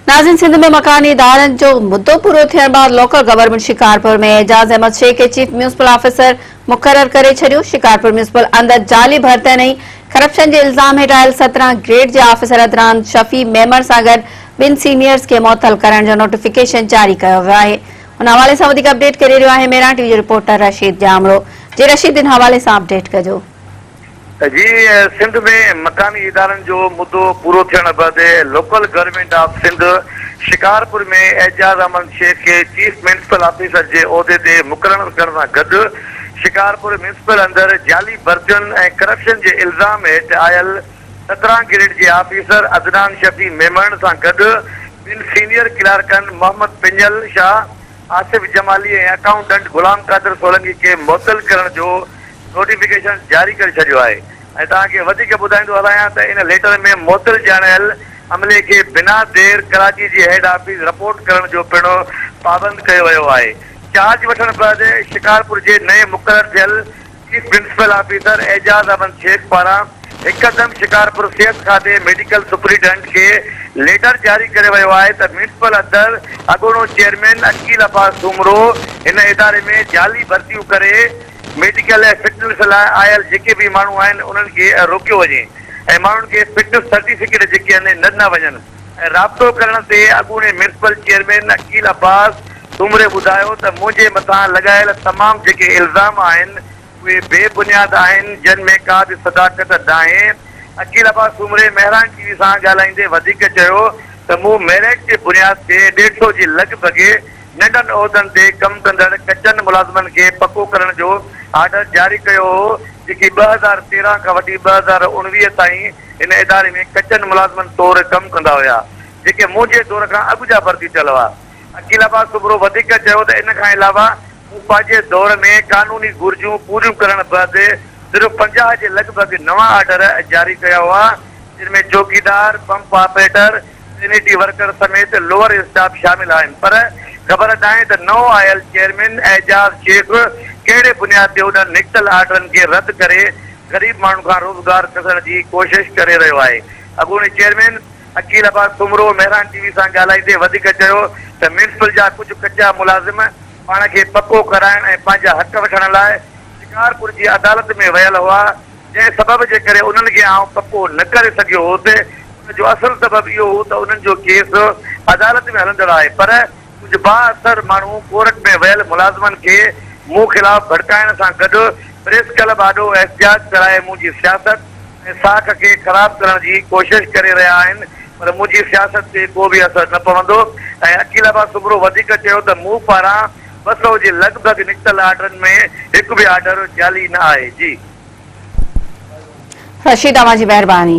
ناظرين سنڌ ۾ مڪاني ادارن جو مدو پورو ٿيڻ بعد لوڪل گورنمينٽ شڪارپور ۾ اعجاز احمد شيخ کي چيف ميونسپل آفيسر مقرر ڪري ڇڏيو. شڪارپور ميونسپل اندر جعلي ڀرتين ۽ ڪرپشن جي الزام هيٺ آيل 17 گريڊ جي آفيسر عدنان شفيع ميمڻ سان گڏ ٻن سينيئرز کي معطل ڪرڻ جو نوٽيفڪيشن جاري ڪيو ويو آهي. ان حوالي سان وڌيڪ اپڊيٽ ڪري رهيو آهي ميران ٽي وي جو رپورٽر رشيد ڄامڙو. جي رشيد ان حوالي سان اپڊيٽ ڪجو. جي سنڌ ۾ مڪاني ادارن جو مدو پورو ٿيڻ بعد local government of Sindh Shikarpur ۾ Ejaz Ahmed Shaikh کي چيف ميونسپل آفيسر جي عهدي تي مقرر ڪرڻ سان گڏ شڪارپور ميونسپل اندر جعلي ڀرتين ۽ ڪرپشن جي الزام هيٺ آيل 17 گريڊ جي آفيسر عدنان شفيع ميمڻ سان گڏ ٻن سينيئر ڪلارڪن محمد پڃل شاهه، آصف جمالي ۽ اڪائونٽنٽ غلام قادر سولنگي کي معطل ڪرڻ جو نوٽيفڪيشن جاري ڪري ڇڏيو آهي ۽ توهان کي وڌيڪ ٻڌائيندو هلايان ته ان ليٽر ۾ معطل ڄاڻايل عملي کي بنا دير ڪراچي جي هيڊ آفيس رپورٽ ڪرڻ جو پڻ پابند ڪيو ويو آهي. چارج وٺڻ بعد شڪارپور جي نئين مقرر ٿيل chief principal officer Ejaz Ahmed Shaikh پاران هڪدم شڪارپور صحت کاتي ميڊيڪل سپرنٽينڊنٽ کي ليٽر جاري ڪري ويو آهي ته ميونسپل اندر اڳوڻو چيئرمين عقيل عباس سومرو هن اداري ۾ جعلي ڀرتيون ڪري ميڊيڪل ۽ فٽنس لاء آيل جيڪي به ماڻهو آهن انهن کي روڪيو وڃي ۽ ماڻهن کي فٽنس سرٽيفڪيٽ جيڪي آهن نه ڏنا وڃن ۽ رابطو ڪرڻ تي اڳوڻي ميونسپل چيئرمين عقيل عباس سومري ٻڌايو ته منهنجي مٿان لڳايل تمام جيڪي الزام آهن اهي بي بنياد آهن جن ۾ ڪا به صداقت ناهي عقيل عباس سومري مهراڻ ٽي وي سان ڳالهائيندي وڌيڪ چيو ته مون ميرٽ جي بنياد تي ڏيڍ سئو جي لڳ ڀڳ ننڍن عهدن تي ڪم ڪندڙ ڪچن ملازمن کي پڪو ڪرڻ جو آرڊر جاري ڪيو هو، جيڪي 2013 کان وٺي 2019 تائين هن اداري ۾ ڪچن ملازمن طور ڪم ڪندا هيا، جيڪي منهنجي دور کان اڳ جا ڀرتي ٿيل هئا. عقيل عباس سومرو وڌيڪ چيو ته ان کان علاوه مون پنهنجي دور ۾ قانوني گهرجون پوريون ڪرڻ بعد صرف 50 جي لڳ ڀڳ نوان آرڊر جاري ڪيا هئا، جن ۾ چوڪيدار، پمپ آپريٽر، سينيٽي ورڪر سميت لوئر اسٽاف شامل آهن پر خبر ناهي ته نئون آيل چيئرمين اعجاز شيخ ڪهڙي بنياد تي انهن نڪتل آرڊرن کي رد ڪري غريب ماڻهن کان روزگار کسڻ جي ڪوشش ڪري رهيو آهي. اڳوڻي chairman Aqeel Abbas Soomro Mehran T V سان ڳالهائيندي وڌيڪ چيو ته ميونسپل جا ڪجهه ڪچا ملازم پاڻ کي پڪو ڪرائڻ ۽ پنهنجا حق وٺڻ لاء شڪارپور جي عدالت ۾ ويل هئا جنهن سبب جي ڪري انهن کي آئون پڪو نه ڪري سگهيو هوس، ان جو اصل سبب اهو هو ته انهن جو ڪيس عدالت ۾ هلندڙ آهي پر ڪجهه بااثر ماڻهو ڪورٽ ۾ ويل ملازمن کي مون خلاف ڀڙڪائڻ سان گڏ پريس ڪلب آڏو احتجاج ڪرائي منهنجي سياست ۽ ساک کي خراب ڪرڻ جي ڪوشش ڪري رهيا آهن پر منهنجي سياست تي ڪو به اثر نه پوندو ۽ عقيل عباس سومرو وڌيڪ چيو ته مون پاران 200 جي لڳ ڀڳ نڪتل آرڊرن ۾ هڪ به آرڊر جعلي نه آهي. جي. رشيد اوهان جي مهرباني.